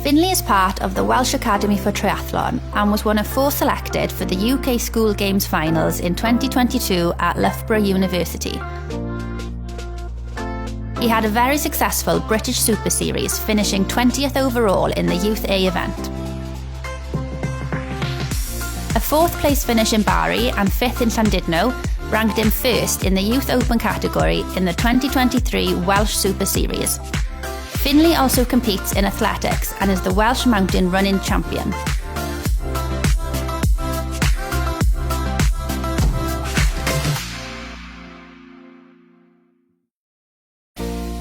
Finley is part of the Welsh Academy for Triathlon and was one of four selected for the UK School Games Finals in 2022 at Loughborough University. He had a very successful British Super Series, finishing 20th overall in the Youth A event. A fourth place finish in Barry and fifth in Llandudno ranked him first in the Youth Open category in the 2023 Welsh Super Series. Finley also competes in athletics and is the Welsh Mountain Running Champion.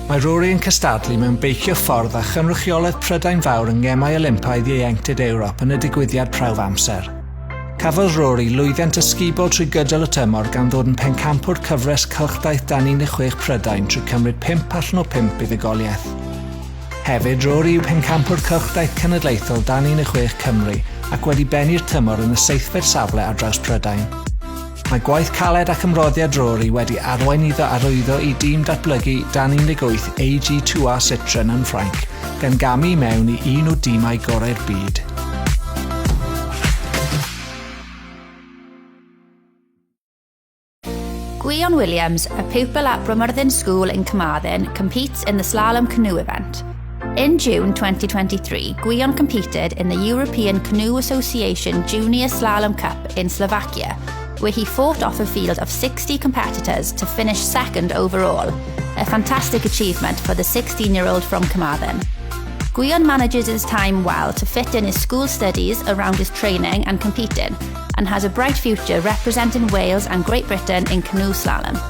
Mae Rory yn cystadlu mewn beicio ffordd a chynrychiolaeth Prydain Fawr yng Ngemau Olympaidd Ieuenctid Ewrop yn y digwyddiad prawf amser. Cafodd Rory lwyddiant ysgubol trwy gydol y tymor gan ddod yn pencampwr cyfres Cylchdaith Dan 16 Prydain trwy cymryd 5 allan o 5 buddugoliaeth. Hefyd, Rory yw pencampwr Cylchdaith Cenedlaethol Dan 16 Cymru ac wedi bennu'r tymor yn y seithfed safle ar draws Prydain. Mae gwaith caled ac ymroddiad Rory wedi arwain iddo arwyddo i dîm datblygu dan 18 AG2R Citroën yn Ffrainc, gan gamu i mewn i un o dimau gorau'r byd. Gwion Williams, a pupil at Bromyrddin School in Carmarthen, competes in the slalom canoe event. In June 2023, Gwion competed in the European Canoe Association Junior Slalom Cup in Slovakia, where he fought off a field of 60 competitors to finish second overall, a fantastic achievement for the 16-year-old from Carmarthen. Gwion manages his time well to fit in his school studies around his training and competing, and has a bright future representing Wales and Great Britain in canoe slalom.